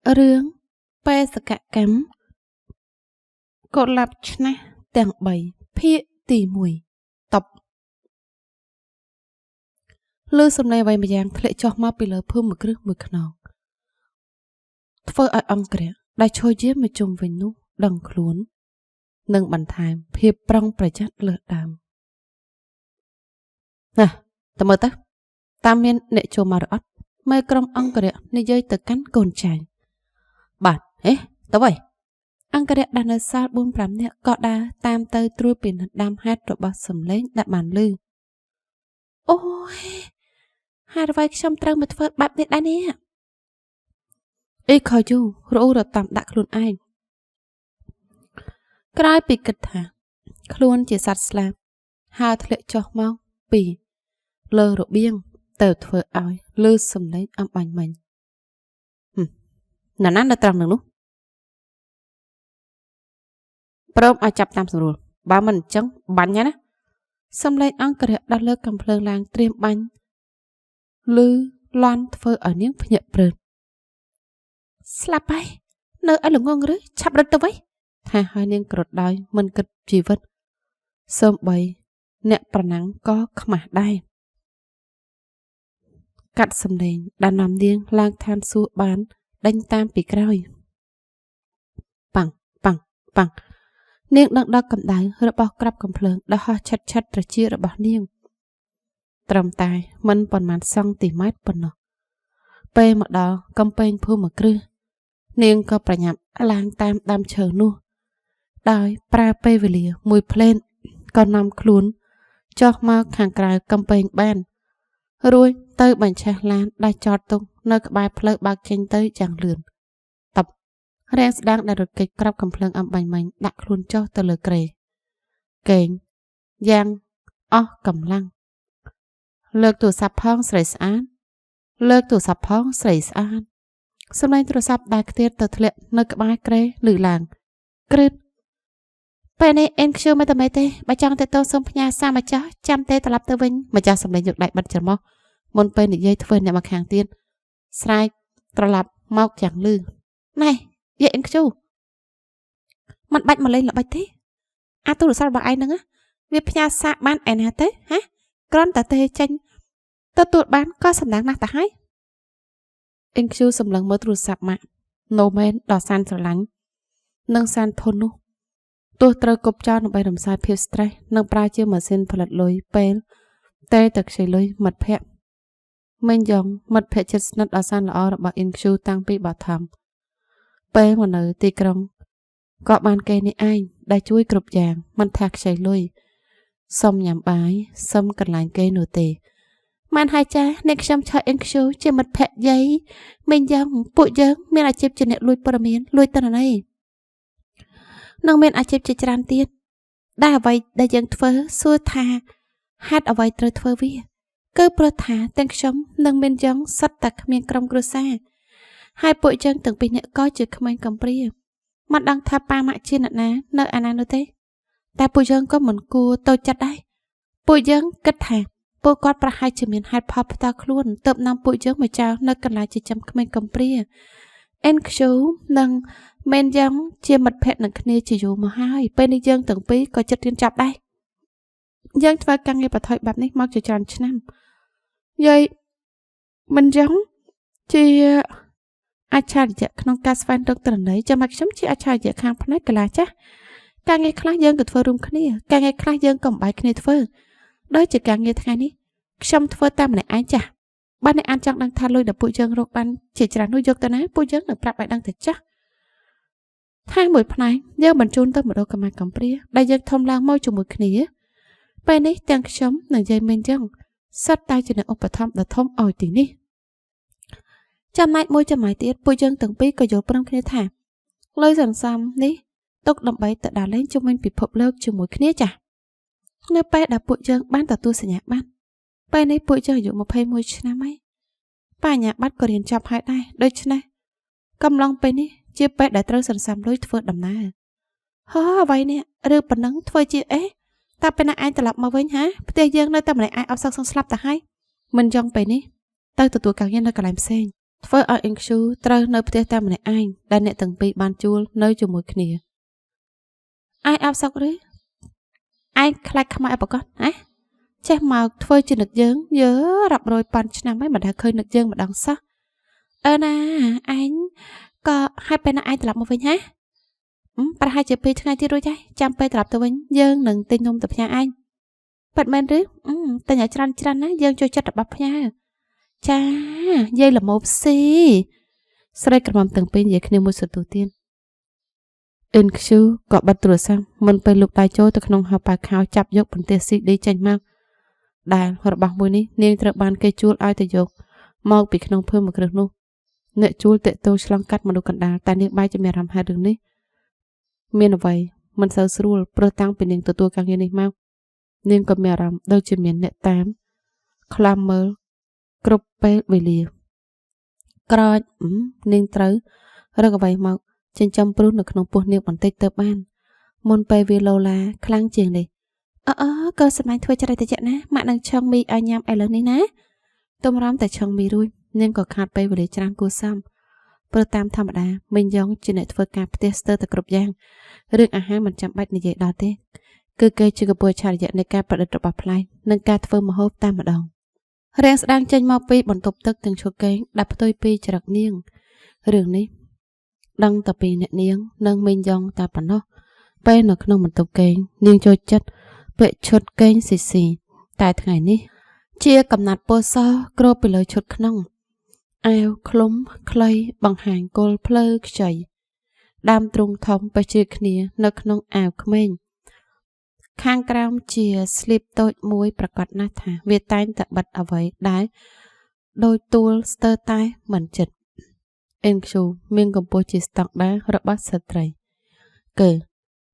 រឿងបេសកកម្មកុលាបឆ្នាស់ទាំង3ភាគទី1តបលើសំឡេងអ្វីម្យ៉ាងធ្លាក់ចុះមកពីលើភូមិគ្រឹះមួយខ្នងធ្វើឲ្យអង្គរៈដែលឈរយាមមកជុំវិញនោះដឹងខ្លួននិងបន្ថែមភាពប្រុងប្រយ័ត្នលើសដើមណាតើមើលទៅតាមមានអ្នកចូលមករអត់មេក្រុមអង្គរៈនិយាយទៅកាន់កូនចៅបាទហេតើវ៉ៃអង្គរៈដែលនៅសល់4 5នាក់ក៏ដើរតាមទៅត្រួតពិនិត្យដើមហេតុរបស់សំឡេងដែលបានឮអូយហេតុអ្វីខ្ញុំត្រូវមកធ្វើបែបនេះដែរនេះអីខយូរអ៊ូរតំដាក់ខ្លួនឯងក្រោយពីគិតថាខ្លួនជាសត្វស្លាបហើរធ្លាក់ចុះមកពីលើរបៀងទៅធ្វើឲ្យឮសំឡេងអំបញ្ញមិញណាណានៅត្រង់នឹងនោះព្រមឲ្យចាប់តាមស្រួលបើមិនអញ្ចឹងបាញ់ណាសំឡេងអង្គរៈដល់លើកំភ្លើងឡើងត្រៀមបាញ់ឮលន់ធ្វើឲ្យនាងភ្ញាក់ព្រឺស្លាប់ហើយនៅឲ្យល្ងងឬឆាប់រត់ទៅវិញថាឲ្យនាងក្រដោយមិនគិតជីវិតសូម្បីអ្នកប្រណាំងក៏ខ្មាស់ដែរកាត់សំឡេងដែលនាំនាងឡើងឋានសួគ៌បានដេញតាមពីក្រោយប៉ាំងប៉ាំងប៉ាំងនាងដឹងដល់កម្ដៅរបស់ក្របកំភ្លើងដែលហោះឆិតឆិតត្រចៀករបស់នាងត្រឹមតែមិនប៉ុន្មានសង់ទីម៉ែត្រប៉ុណ្ណោះពេលមកដល់កំពែងភូមិគ្រឹះនាងក៏ប្រញាប់ឡើងតាមដើមឈើនោះដោយប្រើពេលវេលាមួយភ្លែតក៏នាំខ្លួនចុះមកខាងក្រៅកំពែងបានរួចទៅបញ្ឆេះឡានដែលចតទុកនៅក្បែរផ្លូវបើកចេញទៅយ៉ាងលឿនតបរាងស្ដាងដែលរត់គេចក្របកំភ្លើងអំបញ្ញមិញដាក់ខ្លួនចុះទៅលើគ្រែកេងយ៉ាងអស់កម្លាំងលើកទូរស័ព្ទផងស្រីស្អាតលើកទូរស័ព្ទផងស្រីស្អាតសំឡេងទូរស័ព្ទដែលខ្ទាតទៅធ្លាក់នៅក្បែរគ្រែឮឡើងក្រឹតពេលនេះអេនខ្ជិលមិនតែមេទេបើចង់ទៅតសូមផ្ញើសារម្ចាស់ចាំទេត្រឡប់ទៅវិញម្ចាស់សំឡេងយកដៃបិទច្រមុះមុនពេលនិយាយធ្វើអ្នកមកខាងទៀតស្រែកត្រឡប់មកយ៉ាងលឺណែយាយអេនខ្ជូមិនបាច់មកលេងល្បិចទេអាទូរស័ព្ទរបស់ឯងហ្នឹងវាផ្ញើសារបានឯណាទេហ៎គ្រាន់តែទេចេញទទួលបានក៏សំណាងណាស់ទៅហើយអេនខ្ជូសម្លឹងមើលទូរស័ព្ទម៉ាក់ណូមែនដ៏សានស្រឡាញ់និងសានធននោះទោះត្រូវគប់ចោលដើម្បីរំសាយភាពស្ត្រេសនិងប្រើជាម៉ាស៊ីនផលិតលុយពេលតែតែខ្ចីលុយមិត្តភ័ក្តិមេងយ៉ងមិត្តភ័ក្តិជិតស្និទ្ធដ៏សានល្អរបស់អ៊ីនខ្ជូតាំងពីបឋមពេលមកនៅទីក្រុងក៏បានគេនេះឯងដែលជួយគ្រប់យ៉ាងមិនថាខ្ចីលុយសុំញ៉ាំបាយសុំកន្លែងគេនោះទេបានហើយចាអ្នកខ្ញុំឆើអ៊ីនខ្ជូជាមិត្តភ័ក្តិយាយមេងយ៉ងពួកយើងមានអាជីពជាអ្នកលួចព័ត៌មានលួចទិន្នន័យនឹងមានអាជីពជាច្រើនទៀតដែលអ្វីដែលយើងធ្វើសួរថាហេតុអ្វីត្រូវធ្វើវាគឺព្រោះថាទាំងខ្ញុំនិងមានយ៉ាងសុទ្ធតែគ្មានក្រុមគ្រួសារហើយពួកយើងទាំងពីរនាក់ក៏ជាក្មេងកំព្រាមិនដឹងថាប៉ាម៉ាក់ជាអ្នកណានៅអាណានោះទេតែពួកយើងក៏មិនគួរតូចចិត្តដែរពួកយើងគិតថាពួកគាត់ប្រហែលជាមានហេតុផលផ្ទាល់ខ្លួនទើបនាំពួកយើងមកចោលនៅកន្លែងចិញ្ចឹមក្មេងកំព្រាអេនខ្ជូនិងមែនយ៉ាងជាមិត្តភក្តិនឹងគ្នាជាយូរមកហើយពេលនេះយើងទាំងពីរក៏ចិត្តរៀនចាប់ដែរយើងធ្វើការងារបថុយបែបនេះមកជាច្រើនឆ្នាំយាយមិនយ៉ាងជាអច្ឆរិយៈក្នុងការស្វែងរកទិន្នន័យចាំមកខ្ញុំជាអច្ឆរិយៈខាងផ្នែកកីឡាចាស់ការងារខ្លះយើងក៏ធ្វើរួមគ្នាការងារខ្លះយើងក៏មិនបាយគ្នាធ្វើដូចជាការងារថ្ងៃនេះខ្ញុំធ្វើតែម្នាក់ឯងចាស់បើអ្នកអានចង់ដឹងថាលុយដែលពួកយើងរកបានជាច្រើននោះយកទៅណាពួកយើងនឹងប្រាប់ឲ្យដឹងទៅចាស់ថាមួយផ្នែកយើងបញ្ជូនទៅមណ្ឌលកម្មាកំព្រាដែលយើងធំឡើងមកជាមួយគ្នាពេលនេះទាំងខ្ញុំនិងយាយមេងយ៉ាងសុទ្ធតែជាអ្នកឧបត្ថម្ភដ៏ធំឲ្យទីនេះចំណែកមួយចំណែកទៀតពួកយើងទាំងពីរក៏យល់ព្រមគ្នាថាលុយសន្សំនេះទុកដើម្បីទៅដើរលេងជុំវិញពិភពលោកជាមួយគ្នាចាស់នៅពេលដែលពួកយើងបានទទួលសញ្ញាបត្រពេលនេះពួកយើងអាយុ21ឆ្នាំហើយបញ្ញាបត្រក៏រៀនចប់ហើយដែរដូច្នេះកំឡុងពេលនេះជាពេលដែលត្រូវសន្សំលុយធ្វើដំណើរហ៎អ្វីនេះឬប៉ុណ្ណឹងធ្វើជាអេតែពេលណាឯងត្រឡប់មកវិញហាផ្ទះយើងនៅតែម្នាក់ឯងអបសឹកសងស្លាប់ទៅហើយមិនចង់ពេលនេះទៅទទួលការងារនៅកន្លែងផ្សេង ធ្វើឲ្យអ៊ីងខ្ជូត្រូវនៅផ្ទះតែម្នាក់ឯងដែលអ្នកទាំងពីរបានជួលនៅជាមួយគ្នាឯងអាប់សុកឬឯងខ្លាចខ្មៅអបកតហ៎ចេះមកធ្វើជានឹកយើងយើរាប់រយពាន់ឆ្នាំហើយមិនដែលឃើញនឹកយើងម្ដងសោះអើណាឯងក៏ហើយពេលណាឯងត្រឡប់មកវិញហ៎ប្រហែលជា2ថ្ងៃទៀតរួចហើយចាំពេលត្រឡប់ទៅវិញយើងនឹងទិញនំទៅផ្ញើឯងប៉ិតមែនឬទិញឲ្យច្រើនច្រើនណាយើងចូលចិត្តរបស់ផ្ញើចាយាយល្មោបស៊ីស្រីក្រមុំទាំងពីរនិយាយគ្នាមួយសន្ទុះទៀតអ៊ិនខ្ជូក៏បិទទូរស័ព្ទមុនពេលលោកដៃចូលទៅក្នុងហោប៉ៅខោចាប់យកបន្ទះ CD ចេញមកដែលរបស់មួយនេះនាងត្រូវបានគេជួលឲ្យទៅយកមកពីក្នុងភូមិគ្រឹះនោះអ្នកជួលតាក់ទងឆ្លងកាត់មនុស្សកណ្ដាលតែនាងបែរជាមានអារម្មណ៍ថារឿងនេះមានអ្វីមិនសូវស្រួលព្រោះតាំងពីនាងទទួលការងារនេះមកនាងក៏មានអារម្មណ៍ដូចជាមានអ្នកតាមខ្លាំមើលគ្រប់ពេលវេលាក្រោចនាងត្រូវរកអ្វីមកចិញ្ចឹមព្រុសនៅក្នុងពោះនាងបន្តិចទៅបានមុនពេលវាឡូឡាខ្លាំងជាងនេះអឺក៏សម្លាញ់ធ្វើចរិតចៈណាម៉ាក់នឹងឆឹងមីឲ្យញ៉ាំឥឡូវនេះណាទម្រាំតែឆឹងមីរួចនាងក៏ខាតពេលវេលាច្រើនគួរសមព្រោះតាមធម្មតាមីងយ៉ងជាអ្នកធ្វើការផ្ទះស្ទើរតែគ្រប់យ៉ាងរឿងអាហារមិនចាំបាច់និយាយដល់ទេគឺគេជាកពស់អច្ឆរិយៈនៃការប្រឌិតរបស់ប្លែកនិងការធ្វើម្ហូបតែម្ដងរាងស្ដាងចេញមកពីបន្ទប់ទឹកទាំងឈុតកេងដែលផ្ទុយពីចរិតនាងរឿងនេះដឹងតែពីអ្នកនាងនិងមីងយ៉ងតែប៉ុណ្ណោះពេលនៅក្នុងបន្ទប់កេងនាងចូលចិត្តពាក់ឈុតកេងស៊ីស៊ីតែថ្ងៃនេះជាកំណាត់ពណ៌សគ្របពីលើឈុតក្នុងអាវឃ្លុំខ្លីបង្ហាញគល់ភ្លើខ្ចីដើមទ្រូងធំបេះជាគ្នានៅក្នុងអាវក្មេងខាងក្រោមជាស្លៀបតូចមួយប្រកាសណាស់ថាវាតែងតែបិទអ្វីដែលដោយទួលស្ទើរតែមិនចិត្តអេនខ្ជូមានកម្ពស់ជាស្តង់ដាររបស់ស្ត្រីគឺ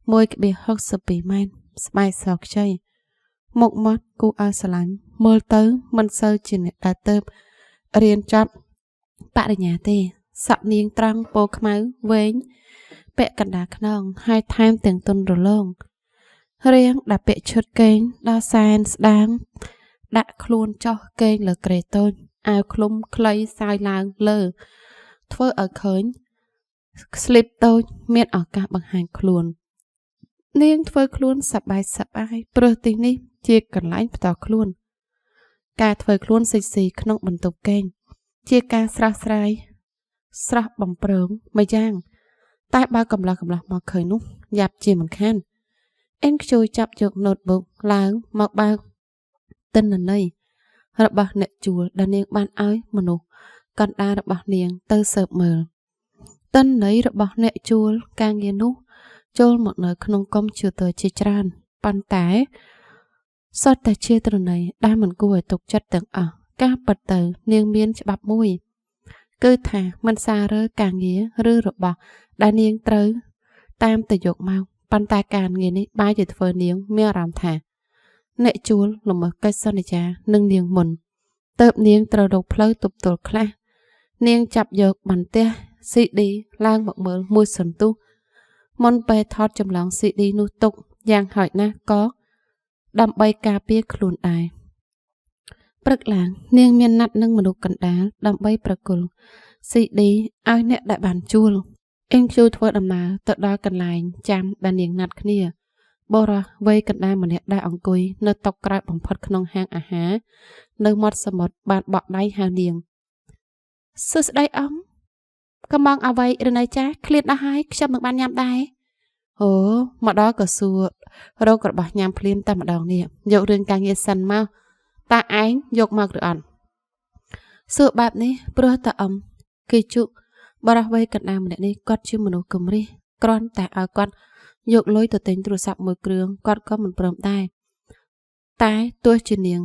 1.62 ម៉ែត្រស្បែកសខ្ចីមុខមាត់គួរឲ្យស្រឡាញ់មើលទៅមិនសូវជាអ្នកដែលទៅរៀនចប់បរិញ្ញាទេសក់នាងត្រង់ពោខ្មៅវែងពាក់កណ្ដាលខ្នងហើយថែមទាំងទន់រលោងរាងដែលពាក់ឈុតកេងដល់សែនស្ដាងដាក់ខ្លួនចោះកេងលើគ្រែតូចអាវឃ្លុំខ្លីសាយឡើងលើធ្វើឲ្យឃើញស្លីបតូចមានឱកាសបង្ហាញខ្លួននាងធ្វើខ្លួនសប្បាយសប្បាយព្រោះទីនេះជាកន្លែងផ្ទាល់ខ្លួនការធ្វើខ្លួនសិចស៊ីក្នុងបន្ទប់កេងជាការស្រស់ស្រាយស្រស់បំព្រងមួយយ៉ាងតែបើកំឡោះកំឡោះមកឃើញនោះយ៉ាប់ជាមិនខានអេនខ្ជួយចាប់យក notebook ឡើងមកបើកទិន្នន័យរបស់អ្នកជួលដែលនាងបានឲ្យមនុស្សកណ្ដាលរបស់នាងទៅស៊ើបមើលទិន្នន័យរបស់អ្នកជួលការងារនោះចូលមកនៅក្នុងកុំព្យូទ័រជាច្រើនប៉ុន្តែសុទ្ធតែជាទិន្នន័យដែលមិនគួរឲ្យទុកចិត្តទាំងអស់ការពិតទៅនាងមានច្បាប់មួយគឺថាមិនសាររើការងារឬរបស់ដែលនាងត្រូវតាមទៅយកមកប៉ុន្តែការងារនេះបែរជាធ្វើនាងមានអារម្មណ៍ថាអ្នកជួលល្មើសកិច្ចសន្យានឹងនាងមុនទៅនាងត្រូវរកផ្លូវទប់ទល់ខ្លះនាងចាប់យកបន្ទះ CD ឡើងមកមើលមួយសន្ទុះមុនពេលថតចម្លង CD នោះទុកយ៉ាងហោចណាស់ក៏ដើម្បីការពារខ្លួនដែរព្រឹកឡើងនាងមានណាត់នឹងមនុស្សកណ្ដាលដើម្បីប្រគល់ CD ឲ្យអ្នកដែលបានជួលអេងខ្ជូធ្វើដំណើរទៅដល់កន្លែងចាំដែលនាងណាត់គ្នាបុរសវ័យកណ្ដាលម្នាក់ដែលអង្គុយនៅតុក្រោយបំផុតក្នុងហាងអាហារនៅមាត់សមុទ្របានបក់ដៃហៅនាងសួស្តីអ៊ំកំងអ្វីឬនៅចាឃ្លានដល់ហើយខ្ញុំនឹងបានញ៉ាំដែរអូមកដល់ក៏សួររករបស់ញ៉ាំភ្លាមតែម្ដងនេះយករឿងការងារសិនមកតាឯងយកមកឬអត់សួរបែបនេះព្រោះតាអ៊ំគេជក់បរិះវ័យកណ្ដាលម្នាក់នេះគាត់ជាមនុស្សគំរិះគ្រាន់តែឲ្យគាត់យកលុយទៅទិញទូរស័ព្ទមួយគ្រឿងគាត់ក៏មិនព្រមដែរតែទោះជានាង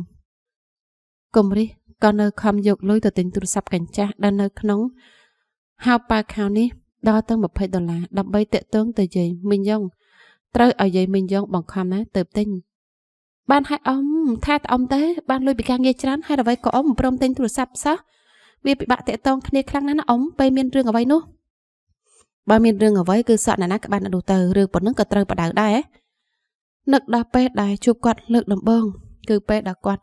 គំរិះក៏នៅខំយកលុយទៅទិញទូរស័ព្ទកញ្ចាស់ដែលនៅក្នុងហៅប៉ាខោនេះដល់ទៅ20ដុល្លារដើម្បីតាក់ទងទៅយាយមីងយ៉ងត្រូវឲ្យយាយមីងយ៉ងបង្ខំណាទៅទិញបានឲ្យអ៊ំថាតអ៊ំទៅបានលុយពីការងារច្រើនហើយអ្វីក៏អ៊ំព្រមទិញទូរស័ព្ទសោះវាពិបាកតាក់ទងគ្នាខ្លាំងណាស់ណាអ៊ំពេលមានរឿងអ្វីនោះបើមានរឿងអ្វីគឺសក់ណាណាក៏បាននោះទៅរឿងប៉ុណ្ណឹងក៏ត្រូវបដៅដែរនឹកដល់ពេលដែលជួបគាត់លើកដំបូងគឺពេលដែលគាត់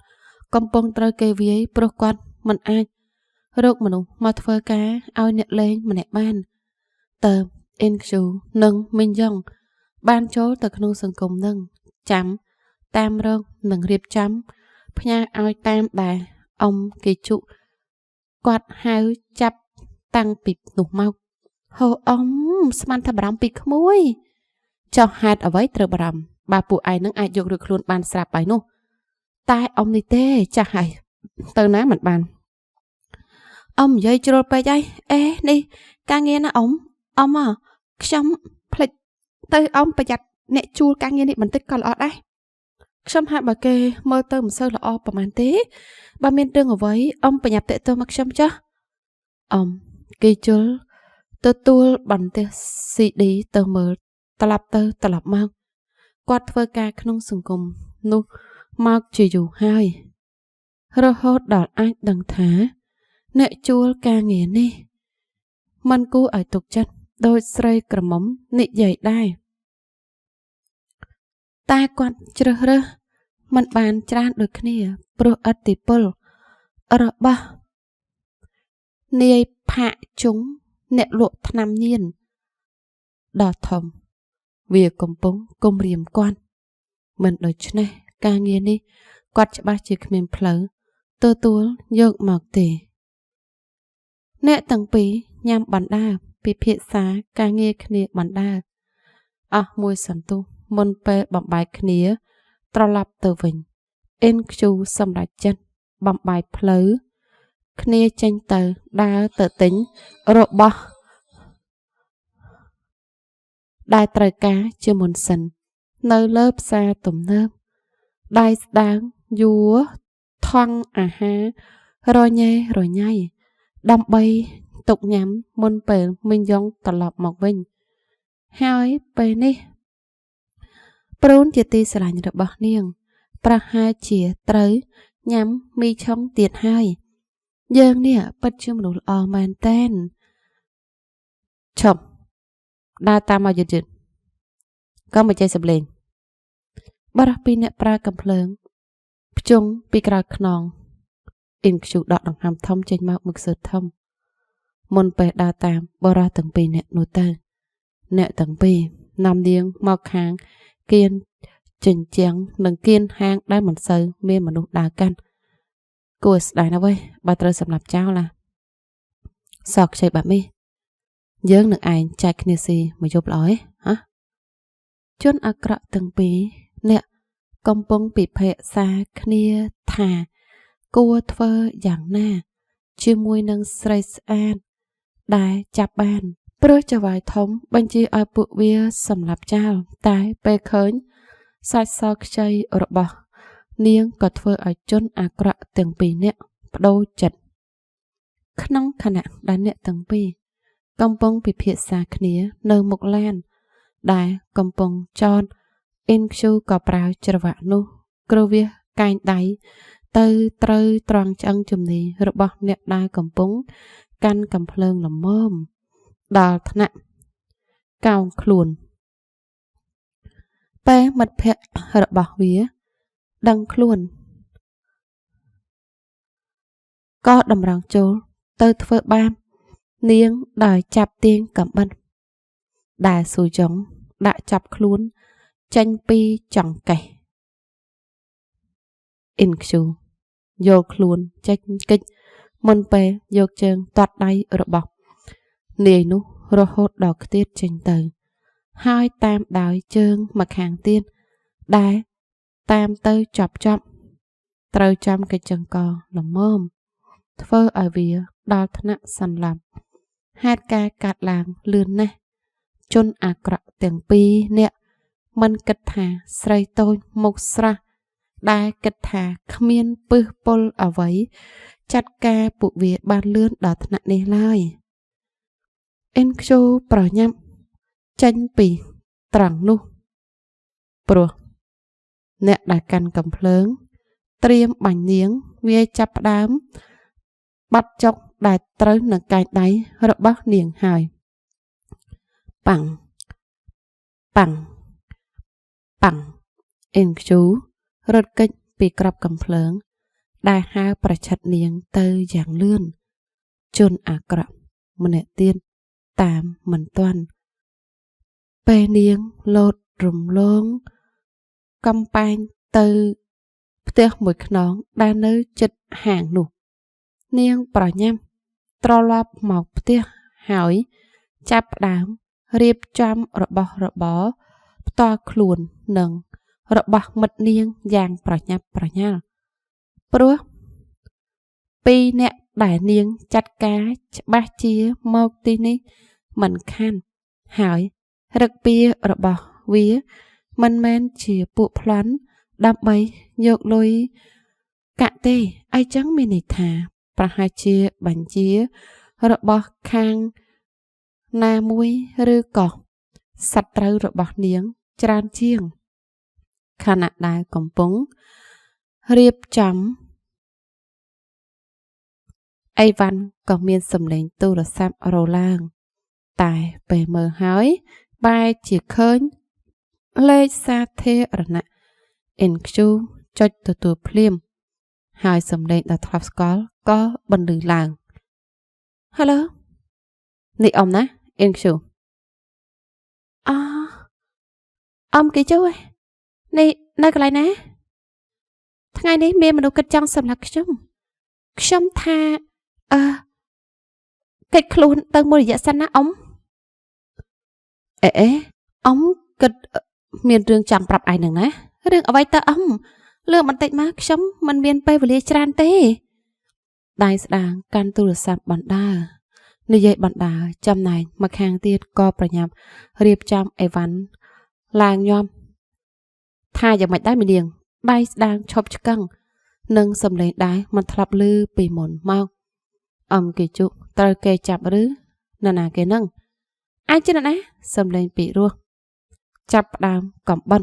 កំពុងត្រូវគេវាយព្រោះគាត់មិនអាច រកមនុស្សមកធ្វើការឲ្យអ្នកលេងម្នាក់បានតើអ៊ិនខ្ជូនិងមីងយ៉ុងបានចូលទៅក្នុងសង្គមនឹងចាំតាមរកនិងរៀបចំផ្ញើឲ្យតាមដែលអ៊ំគេជុគាត់ហៅចាប់តាំងពីនោះមកហូអ៊ំស្មានថាបារម្ភពីក្មួយចុះហេតុអ្វីត្រូវបារម្ភបើពួកឯងនឹងអាចយករួចខ្លួនបានស្រាប់ហើយនោះតែអ៊ំនេះទេចាស់ហើយទៅណាមិនបានអ៊ំនិយាយជ្រុលពេកហើយអេនេះការងារណាអ៊ំអ៊ំខ្ញុំភ្លេចទៅអ៊ំប្រយ័ត្នអ្នកជួលការងារនេះបន្តិចក៏ល្អដែរខ្ញុំហាក់បើគេមើលទៅមិនសូវល្អប្រហែលទេបើមានរឿងអ្វីអ៊ំប្រញាប់តាក់ទងមកខ្ញុំចុះអ៊ំគេជុលទទួលបន្ទះ CD ទៅមើលត្រឡប់ទៅត្រឡប់មកគាត់ធ្វើការក្នុងសង្គមនោះមកជាយូរហើយរហូតដល់អាចដឹងថាអ្នកជួលការងារនេះមិនគួរឲ្យទុកចិត្តដោយស្រីក្រមុំនិយាយដែរតែគាត់ជ្រើសរើសមិនបានច្រើនដូចគ្នាព្រោះឥទ្ធិពលរបស់នាយផាកជុងអ្នកលក់ថ្នាំញៀនដ៏ធំវាកំពុងគំរាមគាត់មិនដូច្នេះការងារនេះគាត់ច្បាស់ជាគ្មានផ្លូវទទួលយកមកទេអ្នកទាំងពីរញ៉ាំបណ្ដើពិភាក្សាការងារគ្នាបណ្ដើអស់មួយសន្ទុះមុនពេលបំបែកគ្នាត្រឡប់ទៅវិញអ៊ិនខ្ជូសម្រេចចិត្តបំបែកផ្លូវគ្នាចេញទៅដើរទៅទិញរបស់ដែលត្រូវការជាមុនសិននៅលើផ្សារទំនើបដៃស្ដើងយួរថង់អាហាររញ៉េរញ៉ៃដើម្បីទុកញ៉ាំមុនពេលមីងយ៉ុងត្រឡប់មកវិញហើយពេលនេះប្រូនជាទីស្រឡាញ់របស់នាងប្រហែលជាត្រូវញ៉ាំមីឆុងទៀតហើយយើងនេះពិតជាមនុស្សល្អមែនទែនឈប់ដើរតាមមកយឺតៗក៏មិនចេះសំលេងបរិះពីអ្នកប្រើកំភ្លើងភ្ជង់ពីក្រោយខ្នងអ៊ីនខ្ជូដកដង្ហើមធំចេញមកមួយខ្សើធំមុនពេលដើរតាមបរិះទាំងពីរអ្នកនោះទៅអ្នកទាំងពីរនាំនាងមកខាងគៀនចិញ្ចាំងនិងគៀនហាងដែលមិនសូវមានមនុស្សដើរកាន់គួរស្ដាយណាស់វ៉េបើត្រូវសម្លាប់ចោលណាសក់ខ្ចីបែបនេះយើងនឹងឯងចែកគ្នាស៊ីមួយយប់ល្អឯហ៎ជនអាក្រក់ទាំងពីរអ្នកកំពុងពិភាក្សាគ្នាថាគួរធ្វើយ៉ាងណាជាមួយនឹងស្រីស្អាតដែលចាប់បានព្រោះចៅហ្វាយធំបញ្ជាឲ្យពួកវាសម្លាប់ចោលតែពេលឃើញសាច់សខ្ចីរបស់នាងក៏ធ្វើឲ្យជនអាក្រក់ទាំងពីរនាក់បដូរចិត្តក្នុងខណៈដែលអ្នកទាំងពីរកំពុងពិភាក្សាគ្នានៅមុខឡានដែលកំពុងចតអ៊ីនខ្ជូក៏ប្រើច្រវាក់នោះគ្រវាសកែងដៃទៅត្រូវត្រង់ឆ្អឹងជំនីរបស់អ្នកដែលកំពុងកាន់កំភ្លើងល្មមដល់ថ្នាក់កោងខ្លួនពេលមិត្តភក្តិរបស់វាដឹងខ្លួនក៏តម្រង់ចូលទៅធ្វើបាបនាងដោយចាប់ទាញកំបិតដែលស៊ូចុងដាក់ចាប់ខ្លួនចេញពីចង្កេះអ៊ីនខ្ជូយកខ្លួនចេញកិច្ចមុនពេលយកជើងទាត់ដៃរបស់នាយនោះរហូតដល់ខ្ទាតចេញទៅហើយតាមដោយជើងម្ខាងទៀតដែលតាមទៅចាប់ត្រូវចាំកិច្ចចង្កល្មមធ្វើឲ្យវាដល់ថ្នាក់សន្លប់ហេតុការណ៍កាត់ឡើងលឿនណាស់ជនអាក្រក់ទាំងពីរអ្នកមិនគិតថាស្រីតូចមុខស្រស់ដែលគិតថាគ្មានពឹសពុលអ្វីចាត់ការពួកវាបានលឿនដល់ថ្នាក់នេះឡើយអ៊ិនខ្ជូប្រញាប់ចេញពីត្រង់នោះព្រោះអ្នកដែលកាន់កំភ្លើងត្រៀមបាញ់នាងវាចាប់ផ្ដើមបាត់ចុកដែលត្រូវនឹងកែងដៃរបស់នាងហើយប៉ាំងប៉ាំងប៉ាំងអ៊ិនខ្ជូរត់គេចពីក្របកំភ្លើងដែលហើរប្រឆិតនាងទៅយ៉ាងលឿន ជនអាក្រក់ម្នាក់ទៀតតាមមិនទាន់ពេលនាងលោតរំលងកំពែងទៅផ្ទះមួយខ្នងដែលនៅជិតហាងនោះនាងប្រញាប់ត្រឡប់មកផ្ទះហើយចាប់ផ្ដើមរៀបចំរបស់របរផ្ទាល់ខ្លួននិងរបស់មិត្តនាងយ៉ាងប្រញាប់ប្រញាល់ព្រោះពីរនាក់ដែលនាងចាត់ការច្បាស់ជាមកទីនេះមិនខានហើយឫកពារបស់វាមិនមែនជាពួកប្លន់ដើម្បីយកលុយកាក់ទេអីចឹងមានន័យថាប្រហែលជាបញ្ជារបស់ខាងណាមួយឬក៏សត្រូវរបស់នាងច្រើនជាងខណៈដែលកំពុងរៀបចំអីវ៉ាន់ក៏មានសំឡេងទូរស័ព្ទរឡើងតែពេលមើលហើយបែរជាឃើញលេខសាធារណៈ NQ ចុចទទួលភ្លាមហើយសំឡេងដ៏ធ្លាប់ស្គាល់ក៏បន្លឺឡើង Hello នេះអ៊ំណា NQ អអ៊ំគេជួយនេះនៅកន្លែងណាថ្ងៃនេះមានមនុស្សគិតចង់សម្លាប់ខ្ញុំខ្ញុំថាអឺកិច្ចខ្លួនទៅមួយរយៈសិនណាអ៊ំអេអេអ៊ំគិតមានរឿងចង់ប្រាប់ឯងនឹងណារឿងអ្វីទៅអ៊ំលឿនបន្តិចមកខ្ញុំមិនមានពេលវេលាច្រើនទេដៃស្ដាងកាន់ទូរស័ព្ទបណ្ដើនិយាយបណ្ដើចំណែកម្ខាងទៀតក៏ប្រញាប់រៀបចំអីវ៉ាន់ឡើងញាំថាយ៉ាងម៉េចដែរមីនាងដៃស្ដាងឈប់ឆ្កឹងនិងសំឡេងដែរមិនធ្លាប់ឮពីមុនមកអ៊ំគេជុកត្រូវគេចាប់ឬនរណាគេនឹងអាចជានរណាសំឡេងពីរោះចាប់ផ្ដើមកំបិន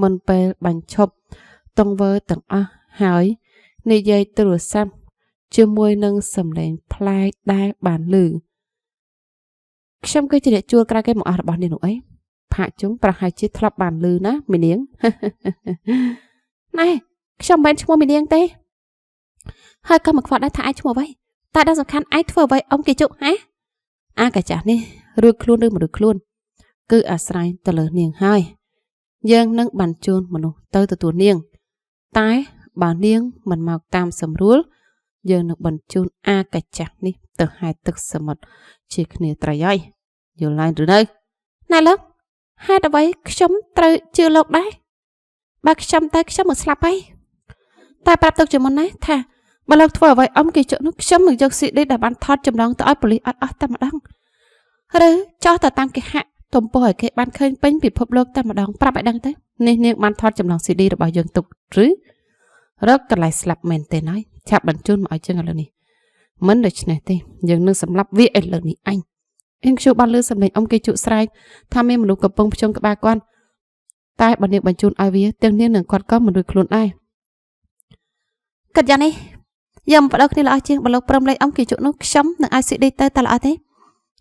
មុនពេលបញ្ឈប់ទង្វើទាំងអស់ហើយនិយាយទូរស័ព្ទជាមួយនឹងសំឡេងប្លែកដែលបានឮខ្ញុំគឺជាអ្នកជួលក្រៅគេមកអស់របស់នេះនោះអីផាកជុងប្រហែលជាធ្លាប់បានឮណាមីនាងណែខ្ញុំមិនមែនឈ្មោះមីនាងទេហើយក៏មិនខ្វល់ដែរថាឯងឈ្មោះអ្វីតែដល់សំខាន់ឯងធ្វើអ្វីអ៊ំគេជុកហ៎អាកាចាស់នេះរួចខ្លួនឬមិនរួចខ្លួនគឺអាស្រ័យទៅលើនាងហើយយើងនឹងបានជូនមនុស្សទៅទទួលនាងតែបើនាងមិនមកតាមសម្រួលយើងនឹងបញ្ជូនអាកាចាស់នេះទៅហែទឹកសមុទ្រជាគ្នាត្រីហើយយល់ឡើងឬនៅណែលោកហេតុអ្វីខ្ញុំត្រូវជឿលោកដែរបើខ្ញុំទៅខ្ញុំមកស្លាប់ហើយតែប្រាប់ទុកជាមុនណាថាបើលោកធ្វើអ្វីអ៊ំគេជក់នោះខ្ញុំនឹងយក CD ដែលបានថតចម្លងទៅឲ្យប៉ូលីសអត់អស់តែម្ដងឬចោះទៅតាមគេហទំព័រឲ្យគេបានឃើញពេញពិភពលោកតែម្ដងប្រាប់ឲ្យដឹងទៅនេះនាងបានថតចម្លង CD របស់យើងទុកឬរកកន្លែងស្លាប់មែនទេហើយឆាប់បញ្ជូនមកឲ្យយើងឥឡូវនេះមិនដូច្នេះទេយើងនឹងសម្លាប់វាឥឡូវនេះអញអៀងខ្ញុំបានលើសំឡេងអ៊ំគេជក់ស្រែកថាមានមនុស្សកំពុងភ្ជង់ក្បាលគាត់តែបើនាងបញ្ជូនឲ្យវាទាំងនាងនិងគាត់ក៏មិនរួចខ្លួនដែរគិតយ៉ាងនេះយើងបដោគ្នាល្អជាងបើលោកព្រមលេខអ៊ំគេជក់នោះខ្ញុំនឹងឲ្យ CD ទៅតែល្អទេ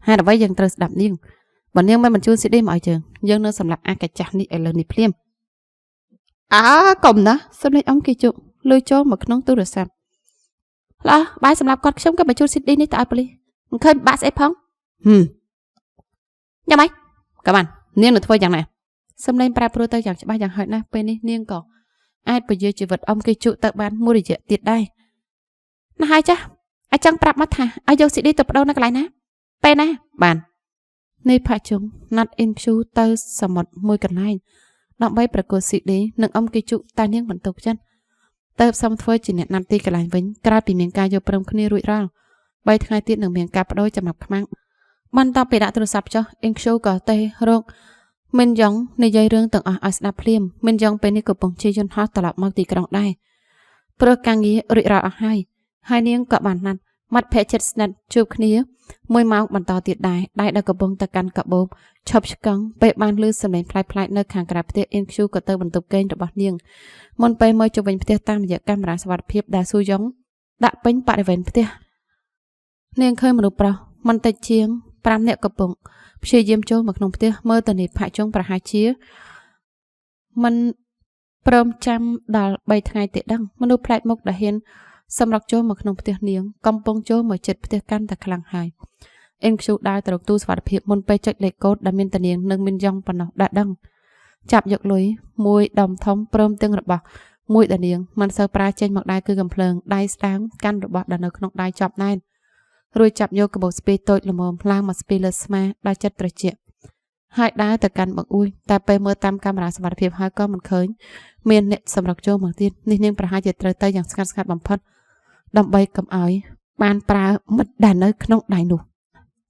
ហេតុអ្វីយើងត្រូវស្ដាប់នាងបើនាងមិនបញ្ជូន CD មកឲ្យយើងយើងនឹងសម្លាប់អាកាចាស់នេះឥឡូវនេះភ្លាមអើកុំណាសំឡេងអ៊ំគេជក់លឺចូលមកក្នុងទូរស័ព្ទល្អបាយសម្រាប់គាត់ខ្ញុំក៏បញ្ជូន CD នេះទៅឲ្យប៉ូលីសមិនឃើញបាក់ស្អីផងហឹមយ៉ាងម៉េចក៏បាននាងនឹងធ្វើយ៉ាងណាសំឡេងប្រែប្រួលទៅយ៉ាងច្បាស់យ៉ាងហោចណាស់ពេលនេះនាងក៏អាចពយាជីវិតអ៊ំគេជក់ទៅបានមួយរយៈទៀតដែរណាហើយចាស់អាចចង់ប្រាប់មកថាឲ្យយក CD ទៅបដូរនៅកន្លែងណាពេលណាបាននៃផាជុងណាត់អ៊ីនខ្ជូទៅសមុទ្រមួយកន្លែងដើម្បីប្រកួត CD និងអ៊ំគេជក់តែនាងមិនទុកចិត្តទៅផ្សំធ្វើជាអ្នកណាត់ទីកន្លែងវិញក្រោយពីមានការយកព្រមគ្នារួចរាល់3ថ្ងៃទៀតនឹងមានការបដូរចំណាប់ខ្មាំងបន្ទាប់ពីដាក់ទូរស័ព្ទចុះអ៊ីងខ្ជូក៏ទេរកមិនយ៉ងនិយាយរឿងទាំងអស់ឲ្យស្ដាប់ភ្លាមមិនយ៉ងពេលនេះកំពុងជិះយន្តហោះត្រឡប់មកទីក្រុងដែរព្រោះការងាររួចរាល់អស់ហើយហើយនាងក៏បានណាត់មិត្តភក្តិជិតស្និទ្ធជួបគ្នាមួយម៉ោងបន្តទៀតដែរដៃដែលកំពុងទៅកាន់កាបូបឈប់ឆ្កឹងពេលបានលឺសំឡេងប្លែកៗនៅខាងក្រៅផ្ទះអ៊ីនខ្ជូក៏ទៅបន្ទប់គេងរបស់នាងមុនពេលមើលជុំវិញផ្ទះតាមរយៈកាមេរ៉ាសុវត្ថិភាពដែលស៊ូយ៉ុងដាក់ពេញបរិវេណផ្ទះនាងឃើញមនុស្សប្រុសមិនតិចជាង5នាក់កំពុងព្យាយាមចូលមកក្នុងផ្ទះមើលទៅនេះផាក់ចុងប្រហែលជាមិនព្រមចាំដល់3ថ្ងៃទេដឹងមនុស្សប្លែកមុខដែលហ៊ាន សម្រុកចូលមកក្នុងផ្ទះនាងកំពុងចូលមកជិតផ្ទះកាន់តែខ្លាំងហើយអេនខ្ជូដើរទៅរកទូសុវត្ថិភាពមុនពេលចុចលេខកូដដែលមានតានាងនិងមានយ៉ងប៉ុណ្ណោះដែលដឹងចាប់យកលុយមួយដុំធំព្រមទាំងរបស់មួយដែលនាងមិនសូវប្រើចេញមកដែរគឺកំភ្លើងដៃស្ដាងកាន់របស់ដែលនៅក្នុងដៃជាប់ណែនរួចចាប់យកកាបូបស្ពាយតូចល្មមឡើងមកស្ពាយលើស្មាដោយចិត្តត្រជាក់ហើយដើរទៅកាន់បង្អួចតែពេលមើលតាមកាមេរ៉ាសុវត្ថិភាពហើយក៏មិនឃើញមានអ្នកសម្រុកចូលមកទៀតនេះនាងប្រហែលជាត្រូវទៅយ៉ាងស្ងាត់ស្ងាត់បំផុតដើម្បីកុំឲ្យបានប្រើមិត្តដែលនៅក្នុងដៃនោះ។